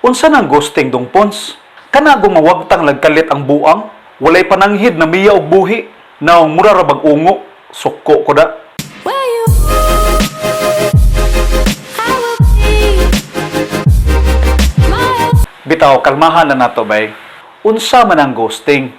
Unsa nang ghosting, Dong Pons? Kana gumawagtang lagkalit ang buang, walay pananghid na miya og buhi, naong mura ra bag ungo, suko ko da. Where you I will be. My Bitaw, kalmahan na nato, bay. Unsa man ang ghosting?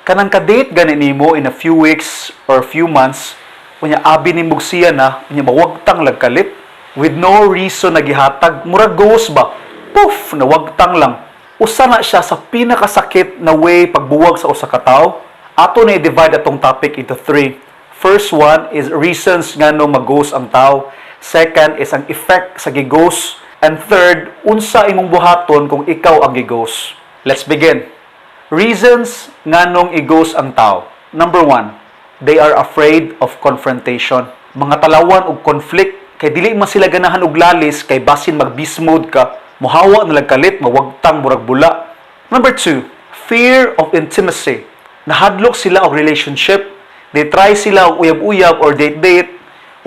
Kanang ka-date gani nimo in a few weeks or few months, unya abi nimo siya na, unya mawagtang lagkalit with no reason na gihatag, murag ghost ba? Poof, nawagtang lang. Usa na siya sa pinakasakit na way pagbuwag sa usa ka tawo. Ato na i-divide atong topic into three. First one is reasons ngano mag-ghost ang tao. Second is ang effect sa gi-ghost. And third, unsa imong buhaton kung ikaw ang gi-ghost. Let's begin. Reasons nganong i-ghost ang tao. Number one, they are afraid of confrontation. Mga talawan og conflict kay dili man sila ganahan og lalis kay basin mag beast mode ka, muhawa na lang kalit, mawagtang murag bula. Number two, fear of intimacy. Nahadlok sila og relationship. They try sila og uyab-uyab or date-date.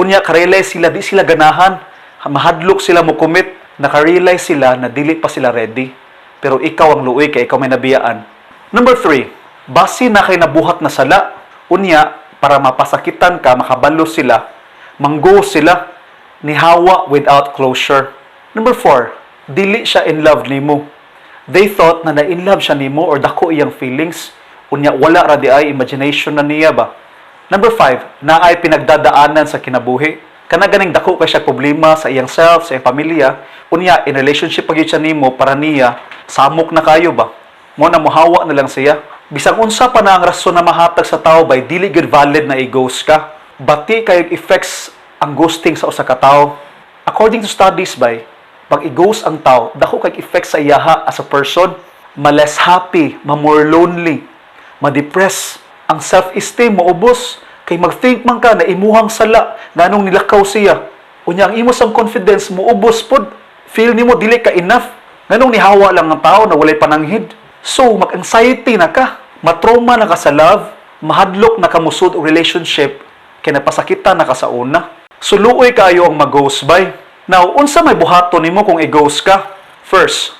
Unya ka-realize sila di sila ganahan. Mahadlok sila mo commit. Naka-realize sila na dili pa sila ready. Pero ikaw ang luoy kay ikaw may nabiyaan. Number three, basi na kay nabuhat na sala. Unya, para mapasakitan ka, makabalo sila, manggo sila, nihawa without closure. Number four, dili siya in love nimo. They thought na na-in love siya nimo or dako iyang feelings. Unya, wala ra di ay, imagination na niya ba. Number five, naay pinagdadaanan sa kinabuhi. Kana ganing dako kay siya problema sa iyang self, sa iyang pamilya. Unya, in relationship pag siya nimo, para niya, samok na kayo ba? Mo na muhawa na lang siya. Bisag unsa pa na ang rason na mahatag sa tao bay, dili gud valid na i-ghost ka. Bati kayo effects ang ghosting sa usa ka tawo. According to studies bay, pag i-ghost ang tao, dako kay effect sa iyaha as a person, ma-less happy, ma-more lonely, ma-depress, ang self-esteem moubos, kay mag-think man ka na imuhang sala nganong nilakaw siya. Unya ang imo sang confidence moubos pod, feel nimo dili ka enough. Nganong nihawa lang ang tao na walay pananghid. So, mag-anxiety na ka, matrauma na ka sa love, mahadlok na ka musud og relationship, kay napasakitan na ka sa una. So, luoy kayo ang mag-ghost bay. Now, unsa may buhaton nimo kung i-ghost ka? First,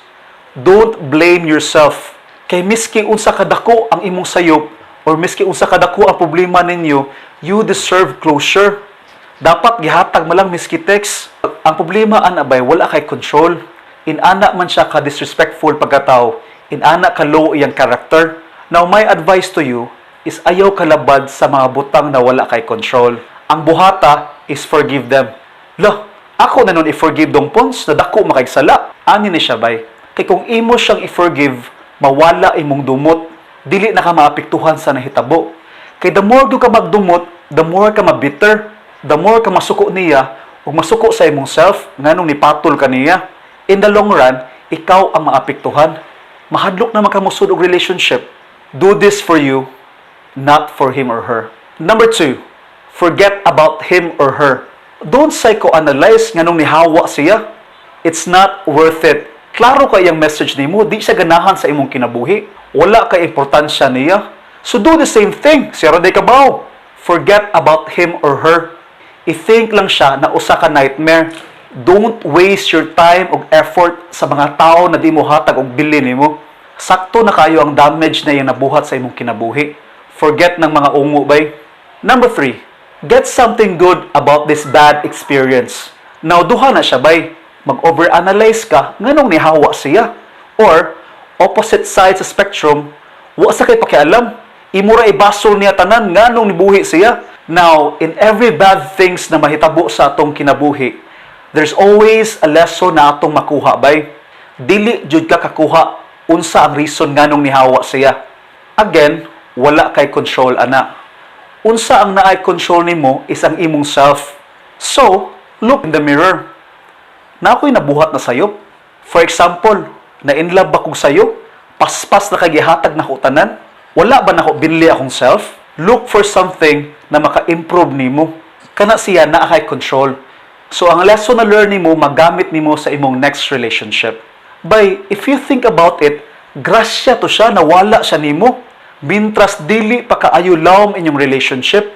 don't blame yourself. Kay miski unsa kadako ang imong sayop or miski unsa kadako ang problema ninyo, you deserve closure. Dapat gihatag mo lang miski text. Ang problema ana bay, wala kay control. Inana man siya ka disrespectful pagkatao. Inana ka low iyang character. Now, my advice to you is ayaw kalabad sa mga butang na wala kay control. Ang buhata is forgive them. Lah, ako na nun i-forgive, Dong Pons, na dako makaigsala. Ani ni siya bay. Kay kung imo siyang i-forgive, mawala imong dumot. Dili na ka maapektuhan sa nahitabo. Kay the more gyud ka magdumot, the more ka mabitter, the more ka masuko niya, ug masuko sa imong self, nganong nipatol ka niya. In the long run, ikaw ang maapektuhan. Mahadlok na makamusod og relationship. Do this for you, not for him or her. Number two, forget about him or her. Don't psychoanalyze nganong nihawa siya. It's not worth it. Klaro kay ang message nimo, di siya ganahan sa imong kinabuhi. Wala kay importansya niya. So do the same thing. Siya ra day kabaw. Forget about him or her. I-think lang siya na usa ka nightmare. Don't waste your time og effort sa mga tao na di mo hatag og bili nimo. Sakto na kayo ang damage na iyang nabuhat sa imong kinabuhi. Forget ng mga ungo bay. Number three, get something good about this bad experience. Now, duha na siya bay. Mag-overanalyze ka, nganong nihawa siya? Or, opposite side sa spectrum, wa sa kay pakialam. Imo ra ibasol niya tanan, nganong nibuhi siya? Now, in every bad things na mahitabo sa atong kinabuhi, there's always a lesson na atong makuha bay. Dili jud ka kakuha unsa ang reason nganong nihawa siya. Again, wala kay control ana. Unsa ang naay control nimo is ang imong self. So, look in the mirror. Na ako'y nabuhat na sayop. For example, na in love ba kog sayo? Paspas na kay gihatag nako tanan? Wala ba nako binli akong self? Look for something na maka-improve nimo. Kana siya naa kay control. So ang lesson na learn nimo magamit nimo sa imong next relationship. Bay, if you think about it, grasya to siya na wala siya nimo. Mintras dili pa kaayo lawom inyong relationship.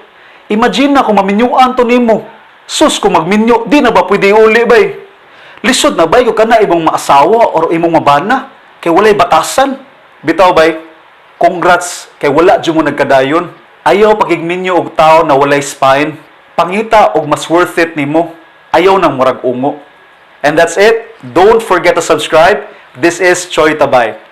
Imagine na kung maminyuan to nimo. Sus, kung magminyo, di na ba pwede uli bay? Lisod na, bay, kung kana imong maasawa or imong mabana kay walay batasan. Bitaw, bay, congrats kay wala jud mo nagkadayon. Ayaw pakigminyo og tao na walay spine. Pangita og mas worth it nimo. Ayaw nang murag ungo. And that's it. Don't forget to subscribe. This is Choi Tabay.